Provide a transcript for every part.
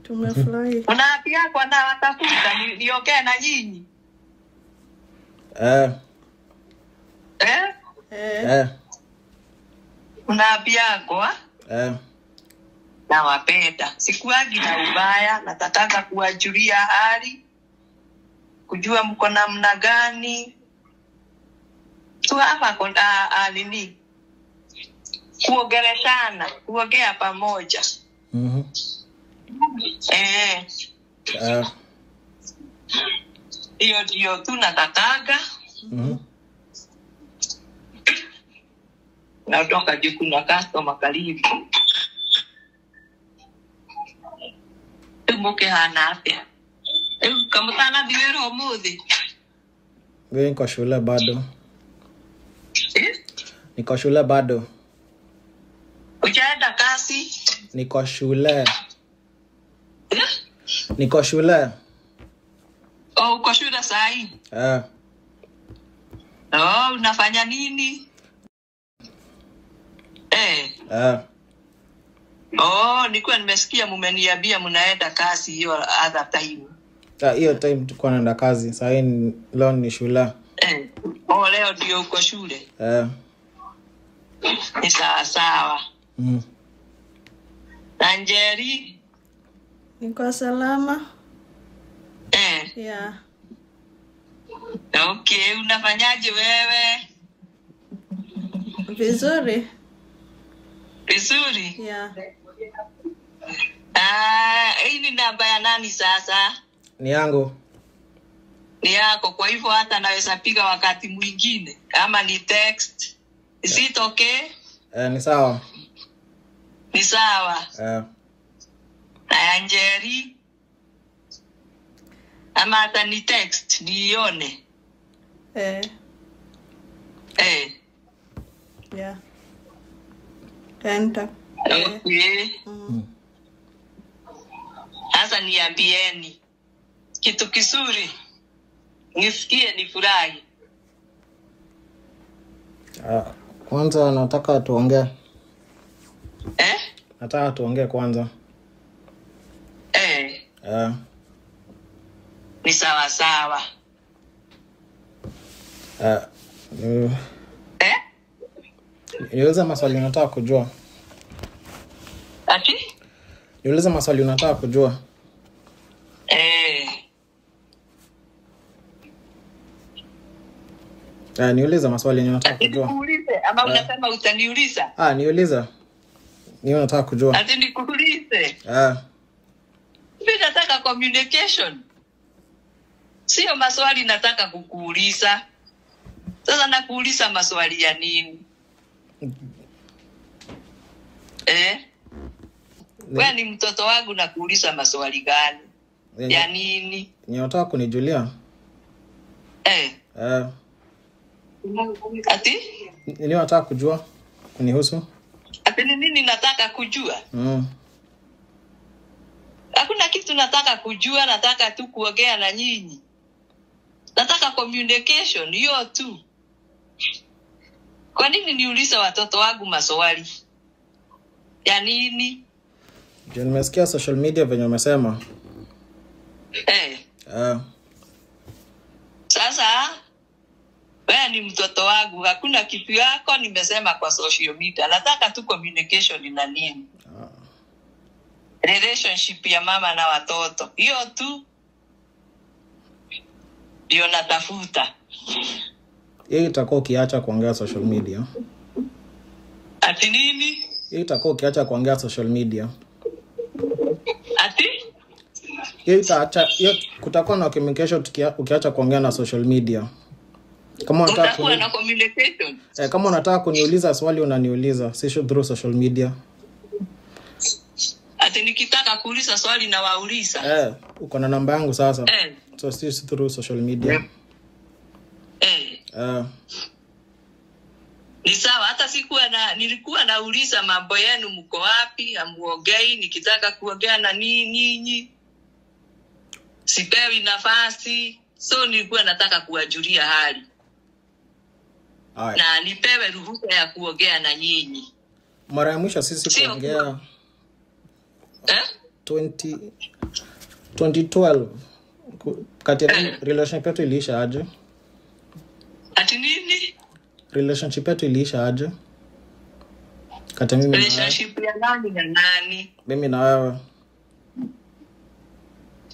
Tumefurahi. Unaapia kwa na watafuta niongee na nyinyi. Eh. Eh? Eh. Unaapia kwa? Eh. Nawapenda. Sikuagi na ubaya, natataka kuwajulia hali, kujua mko namna gani. Tu hapa kwa nini? Kuongeleshana, kuongea pamoja. Mhm. Eh. Hiyo ndio tunatakaga. Mhm. Natoka juu kuna customer karibu. Tumbuke hana afya. Kama thiwero umuthi. Mimi niko shule bado. Eh? Niko shule bado. Ujaenda kazi? Niko shule. Eh? Niko shule. Oh, uko shule sahi? Eh. Oh, unafanya nini? Eh. Eh. Oh, nilikuwa nimesikia mmeniambia mnaenda kazi hiyo other time. Ah, hiyo time tulikuwa naenda kazi. Sasa hii leo ni shule. Eh. Oh, leo ndio uko shule. Eh. Ni sawa sawa. Mm. Anjeri? Niko salama. Eh. Yeah. Okay, unafanyaje wewe? Vizuri. Vizuri? Yeah. Ah, hii ni namba ya nani sasa? Ni yangu. Ni yako, kwa hivyo hata naweza piga wakati mwingine ama ni text. Is it okay? Eh, ni sawa. Ni sawa. Eh. Na Anjeri? Ama hata ni text nione. Eh. Eh. Yeah. Enter. Okay. Mm. Sasa niambieni kitu kizuri nisikie nifurahi. Kwanza nataka tuongee. Eh? Nataka tuongee kwanza. Eh. Eh. Ni sawa sawa. Eh? Niulize maswali unataka kujua. Ati? Niulize maswali unataka kujua. Eh. Niulize maswali unataka kujua. Nikuulize ama unasema utaniuliza? Ah, niulize. Ni unataka kujua. Ati nikuulize? Eh. Mimi nataka communication. Sio maswali nataka kukuuliza. Sasa nakuuliza maswali ya nini? Eh? Wewe ni mtoto wangu nakuuliza maswali gani? Ya nini? Ni unataka kunijulia? Eh. Eh. Ati? Ni unataka kujua kunihusu? Ati ni nini nataka kujua? Mm. Hakuna kitu nataka kujua, nataka tu kuongea na nyinyi. Nataka communication hiyo tu. Kwa nini niulize watoto wangu maswali? Ya nini? Je, nimesikia social media venye umesema. Eh. Eh. Sasa wewe ni mtoto wangu, hakuna kitu yako nimesema kwa social media. Nataka tu communication na nini? Relationship ya mama na watoto. Hiyo tu ndio natafuta. Hii itakuwa ukiacha kuongea social media. Ati nini? Hii itakuwa ukiacha kuongea social media. Ati? Hii itaacha, hiyo kutakuwa na communication ukiacha kuongea na social media. Kama unataka na communication. Eh, kama unataka kuniuliza swali unaniuliza, si through social media. Ati nikitaka kuuliza swali na wauliza. Eh, uko na namba yangu sasa. Eh. So si through social media. Eh. Ni sawa, hata sikuwa na nilikuwa nauliza mambo yenu, mko wapi, hamuongei, nikitaka kuongea na ninyi sipewi nafasi. So nilikuwa nataka kuwajulia hali. Aye. Na nipewe ruhusa ya kuongea na nyinyi. Mara ya mwisho sisi kuongea 20 2012 kati ya relationship yetu iliisha aje? Ati nini? Relationship yetu iliisha aje? Kati ya mimi na wewe. Relationship ya nani na nani? Mimi na wewe.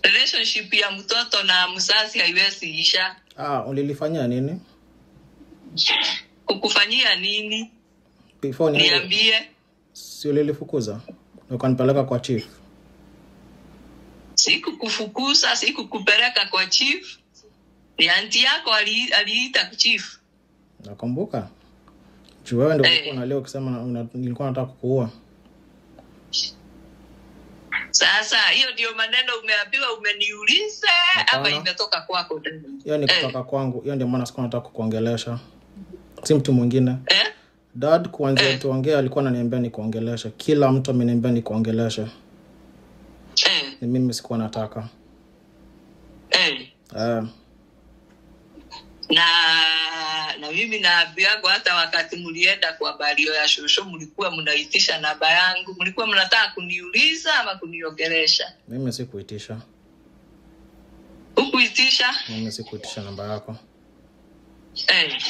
Relationship ya mtoto na mzazi haiwezi isha. Ah, ulilifanyia nini? Kukufanyia nini? Before ni Niambie. si ulilifukuza? Na ukanipeleka kwa chief. Sikukufukuza, sikukupeleka kwa chief. Ni anti yako aliita chief. Nakumbuka. Juu wewe ndio ulikuwa Eh. unalia ukisema nilikuwa nataka kukuua. Sasa hiyo ndio maneno umeambiwa, umeniuliza ama Hapana. imetoka kwako tena? Hiyo ni Eh. kutoka kwangu. Hiyo ndio maana sikuwa nataka kukuongelesha. Si mtu mwingine. Eh? Dad kuanzia tuongee alikuwa ananiambia nikuongeleshe. Kila mtu ameniambia nikuongeleshe. Eh. Ni mimi sikuwa nataka. Eh. Eh, Na mimi naambiwago hata wakati mlienda kwa bario ya shosho mlikuwa mnaitisha namba yangu, mlikuwa mnataka kuniuliza ama kuniongelesha? Mimi sikuitisha. Hukuitisha? Mimi sikuitisha namba yako. Eh.